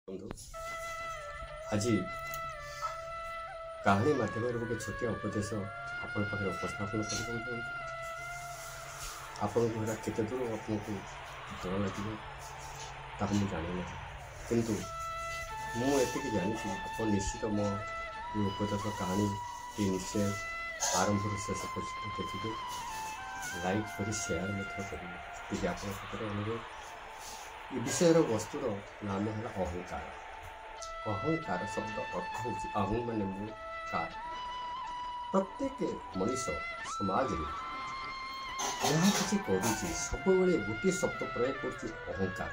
ବନ୍ଧୁ, ଆଜି କାହାଣୀ ମାଧ୍ୟମରେ ଗୋଟେ ଛୋଟିଆ ଉପଦେଶ ଆପଣଙ୍କ ପାଖରେ ଉପସ୍ଥାପନ କରିବାକୁ ଚାହୁଁଛି। ଆପଣଙ୍କୁ ଏଇଟା କେତେ ଦୂର ଆପଣଙ୍କୁ ଭଲ ଲାଗିବ ତାହା ମୁଁ ଜାଣିନାହିଁ, କିନ୍ତୁ ମୁଁ ଏତିକି ଜାଣିଛି, ଆପଣ ନିଶ୍ଚିତ ମୋ ଏ ଉପଦେଶ କାହାଣୀଟି ନିଶ୍ଚୟ ଆରମ୍ଭରୁ ଶେଷ ପର୍ଯ୍ୟନ୍ତ ଦେଖିବେ, ଲାଇକ୍ କରି ସେୟାର ମଧ୍ୟ କରିବେ। ଏତିକି ଆପଣଙ୍କ ପାଖରେ ଅନୁରୋଧ। ଏ ବିଷୟର ବସ୍ତୁର ନାମ ହେଲା ଅହଙ୍କାର। ଅହଙ୍କାର ଶବ୍ଦ ଅର୍ଥ ହେଉଛି ଅହଂ ମାନେ ମୁଁ, କାର। ପ୍ରତ୍ୟେକ ମଣିଷ ସମାଜରେ ଯାହା କିଛି କରୁଛି, ସବୁବେଳେ ଗୋଟିଏ ଶବ୍ଦ ପ୍ରୟୋଗ କରୁଛି, ଅହଙ୍କାର।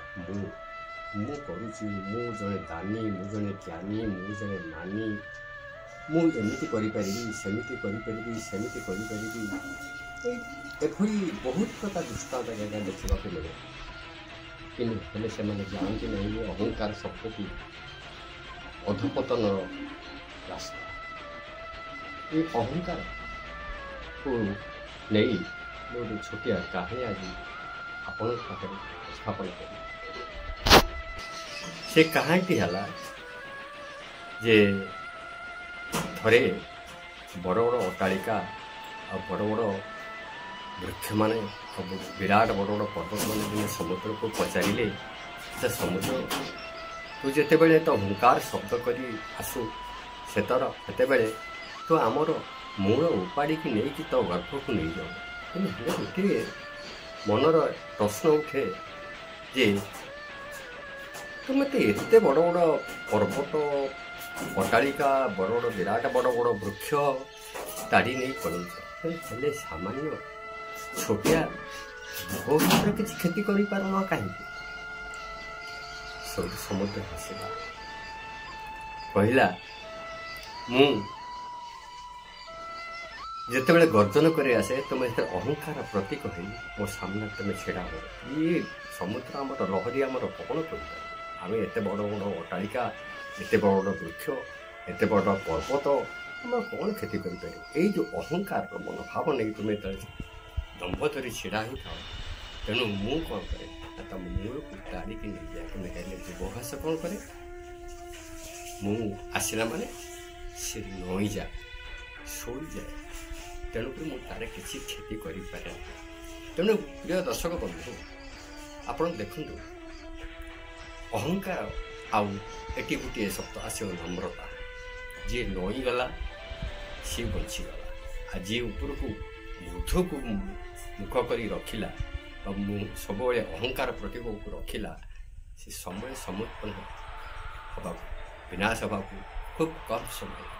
ମୁଁ କରୁଛି, ମୁଁ ଜଣେ ଦାନୀ, ମୁଁ ଜଣେ ଜ୍ଞାନୀ, ମୁଁ ଜଣେ ମାନୀ, ମୁଁ ଏମିତି କରିପାରିବି, ସେମିତି କରିପାରିବି, ସେମିତି କରିପାରିବି। ଏଭଳି ବହୁତ ପ୍ରକାର ଦୃଷ୍ଟାନ୍ତ ଆଜ୍ଞା ଦେଖିବାକୁ ମିଳେ। କିନ୍ତୁ ହେଲେ ସେମାନେ ଜାଣନ୍ତି ନାହିଁ ଯେ ଅହଙ୍କାର ଶବ୍ଦଟି ଅଧପତନର ରାସ୍ତା। ଏ ଅହଙ୍କାରକୁ ନେଇ ମୁଁ ଗୋଟେ ଛୋଟିଆ କାହାଣୀ ଆଜି ଆପଣଙ୍କ ପାଖରେ ଉପସ୍ଥାପନ କରିବି। ସେ କାହାଣୀଟି ହେଲା ଯେ ଥରେ ବଡ଼ ବଡ଼ ଅଟ୍ଟାଳିକା ଆଉ ବଡ଼ ବଡ଼ ବୃକ୍ଷମାନେ ଆଉ ବିରାଟ ବଡ଼ ବଡ଼ ପର୍ବତମାନେ ଦିନେ ସମୁଦ୍ରକୁ ପଚାରିଲେ ଯେ ସମୁଦ୍ର, ତୁ ଯେତେବେଳେ ତ ହୁଙ୍କାର ଶବ୍ଦ କରି ଆସୁ ସେତେବେଳେ ତୁ ଆମର ମୂଳ ଉପାଡ଼ିକି ନେଇକି ତୋ ଗର୍ଭକୁ ନେଇଯାଉ। କିନ୍ତୁ ହେଲେ ଗୋଟିଏ ମନର ପ୍ରଶ୍ନ ଉଠେ ଯେ ତୁମେ ତ ଏତେ ବଡ଼ ବଡ଼ ପର୍ବତ, ଅଟ୍ଟାଳିକା, ବଡ଼ ବଡ଼ ବିରାଟ ବଡ଼ ବଡ଼ ବୃକ୍ଷ ତାଡ଼ି ନେଇ ପଳଉଛ, ହେଲେ ସାମାନ୍ୟ ଛୋଟିଆ ବହୁତ କିଛି କ୍ଷତି କରିପାରୁନ କାହିଁକି? ସେଇଠୁ ସମୁଦ୍ର ହସିଲା, କହିଲା, ମୁଁ ଯେତେବେଳେ ଗର୍ଜନ କରି ଆସେ, ତୁମେ ଯେତେବେଳେ ଅହଙ୍କାର ପ୍ରତୀକ ହେଇ ମୋ ସାମ୍ନାରେ ତୁମେ ଛିଡ଼ା ହୁଅ, ଇଏ ସମୁଦ୍ର ଆମର ଲହରୀ ଆମର କ'ଣ କରିପାରିବ? ଆମେ ଏତେ ବଡ଼ ବଡ଼ ଅଟ୍ଟାଳିକା, ଏତେ ବଡ଼ ବଡ଼ ବୃକ୍ଷ, ଏତେ ବଡ଼ ପର୍ବତ ଆମର କ'ଣ କ୍ଷତି କରିପାରିବ? ଏଇ ଯେଉଁ ଅହଙ୍କାରର ମନୋଭାବ ନେଇ ତୁମେ ଯେତେବେଳେ ଦମ୍ଭ ଧରି ଛିଡ଼ା ହେଇଥାଅ, ତେଣୁ ମୁଁ କ'ଣ କରେ ନା ତମ ମୂଳକୁ ତାଡ଼ିକି ନେଇଯାଏ। କିନ୍ତୁ ହେଲେ ଯୁବଘାସ କ'ଣ କରେ? ମୁଁ ଆସିଲା ମାନେ ସେ ନଇଁଯାଏ, ଶୋଇଯାଏ, ତେଣୁକରି ମୁଁ ତାର କିଛି କ୍ଷତି କରିପାରେ ନାହିଁ। ତେଣୁ ପ୍ରିୟ ଦର୍ଶକ ବନ୍ଧୁ, ଆପଣ ଦେଖନ୍ତୁ, ଅହଙ୍କାର ଆଉ ଏଠି ଗୋଟିଏ ଶବ୍ଦ ଆସିବ, ନମ୍ରତା। ଯିଏ ନଇଁଗଲା ସିଏ ବଞ୍ଚିଗଲା, ଆଉ ଯିଏ ଉପରକୁ ଉର୍ଦ୍ଧ୍ୱକୁ ମୁଖ କରି ରଖିଲା ବା ମୁଁ ସବୁବେଳେ ଅହଙ୍କାର ପ୍ରତୀକକୁ ରଖିଲା, ସେ ସମୟ ସମୁତ୍ପନ୍ନ ହେବାକୁ, ବିନାଶ ହେବାକୁ ଖୁବ୍ କମ୍ ସମୟ ଲାଗେ।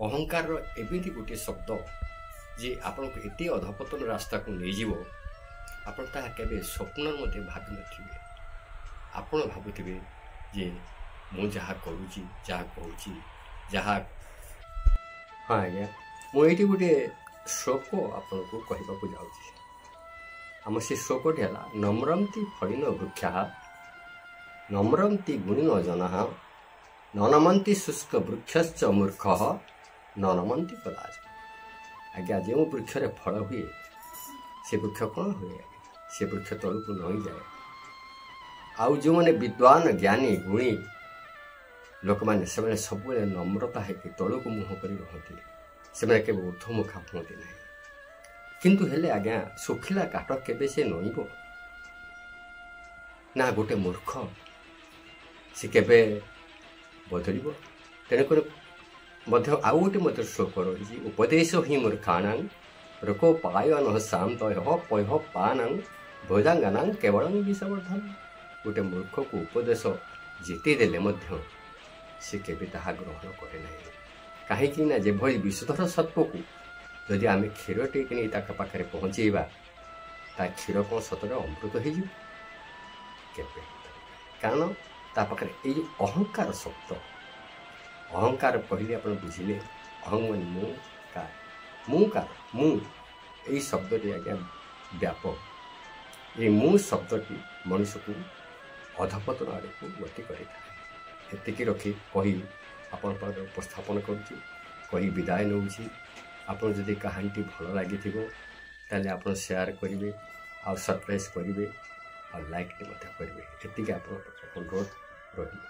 ଅହଙ୍କାରର ଏମିତି ଗୋଟିଏ ଶବ୍ଦ ଯେ ଆପଣଙ୍କୁ ଏତେ ଅଧପତନ ରାସ୍ତାକୁ ନେଇଯିବ, ଆପଣ ତାହା କେବେ ସ୍ୱପ୍ନରେ ମଧ୍ୟ ଭାବିନଥିବେ। ଆପଣ ଭାବୁଥିବେ ଯେ ମୁଁ ଯାହା କରୁଛି, ଯାହା କହୁଛି, ଯାହା। ହଁ ଆଜ୍ଞା, ମୁଁ ଏଇଠି ଗୋଟିଏ ଶ୍ଲୋକ ଆପଣଙ୍କୁ କହିବାକୁ ଯାଉଛି। ଆମ ସେ ଶ୍ଲୋକଟି ହେଲା, ନମ୍ରନ୍ତି ଫଳିନ ବୃକ୍ଷା, ନମ୍ରନ୍ତି ଗୁଣିନ ଜନଃ, ନନମନ୍ତି ଶୁଷ୍କ ବୃକ୍ଷଶ୍ଚ ମୂର୍ଖ ନନମନ୍ତି କଦାଚ। ଆଜ୍ଞା, ଯେଉଁ ବୃକ୍ଷରେ ଫଳ ହୁଏ ସେ ବୃକ୍ଷ କ'ଣ ହୁଏ ଆଜ୍ଞା? ସେ ବୃକ୍ଷ ତଳକୁ ନଇଁଯାଏ। ଆଉ ଯେଉଁମାନେ ବିଦ୍ୱାନ, ଜ୍ଞାନୀ, ଗୁଣୀ ଲୋକମାନେ, ସେମାନେ ସବୁବେଳେ ନମ୍ରତା ହେଇକି ତଳକୁ ମୁହଁ କରି ରୁହନ୍ତି। ସେମାନେ କେବେ ଉର୍ଦ୍ଧ୍ୱମୁଖା ହୁଅନ୍ତି ନାହିଁ। କିନ୍ତୁ ହେଲେ ଆଜ୍ଞା, ଶୁଖିଲା କାଠ କେବେ ସେ ନଇଁବ ନା ଗୋଟେ ମୂର୍ଖ ସେ କେବେ ବଦଳିବ? ତେଣୁକରି ମଧ୍ୟ ଆଉ ଗୋଟେ ମଧ୍ୟ ଶ୍ଲୋକ ରହିଛି, ଉପଦେଶ ହିଁ ମୂର୍ଖାଣାଂ ରୋକୋପାୟନ ଶାନ୍ତ ପୟ ପାନାଂ ଭୋଜାଙ୍ଗାନାଂ କେବଳ ବିଷବର୍ଦ୍ଧନ। ଗୋଟେ ମୂର୍ଖକୁ ଉପଦେଶ ଯେତେ ଦେଲେ ମଧ୍ୟ ସେ କେବେ ତାହା ଗ୍ରହଣ କରେ ନାହିଁ। କାହିଁକି ନା ଯେଭଳି ବିଷଧର ସର୍ପକୁ ଯଦି ଆମେ କ୍ଷୀର ଟିକେ ନେଇ ତାଙ୍କ ପାଖରେ ପହଞ୍ଚେଇବା, ତା କ୍ଷୀର କ'ଣ ସତରେ ଅମୃତ ହେଇଯିବ? କେବେ। କାରଣ ତା ପାଖରେ ଏଇ ଯେଉଁ ଅହଙ୍କାର ଶବ୍ଦ। ଅହଙ୍କାର କହିଲେ ଆପଣ ବୁଝିଲେ, ଅହଂ ମାନେ ମୁଁ, କାର, ମୁଁ କାର, ମୁଁ, ଏଇ ଶବ୍ଦଟି ଆଜ୍ଞା ବ୍ୟାପକ। ଏଇ ମୁଁ ଶବ୍ଦଟି ମଣିଷକୁ ଅଧପତନ ଆଡ଼କୁ ଗତି କରିଥାଏ। ଏତିକି ରଖି କହି ଆପଣଙ୍କ ପାଖରେ ଉପସ୍ଥାପନ କରୁଛି, କହି ବିଦାୟ ନେଉଛି। ଆପଣ ଯଦି କାହାଣୀଟି ଭଲ ଲାଗିଥିବ, ତାହେଲେ ଆପଣ ସେୟାର କରିବେ ଆଉ ସରପ୍ରାଇଜ୍ କରିବେ ଆଉ ଲାଇକ୍ଟି ମଧ୍ୟ କରିବେ। ଏତିକି ଆପଣଙ୍କ ପାଖରେ ଅନୁରୋଧ। ରହିଲେ।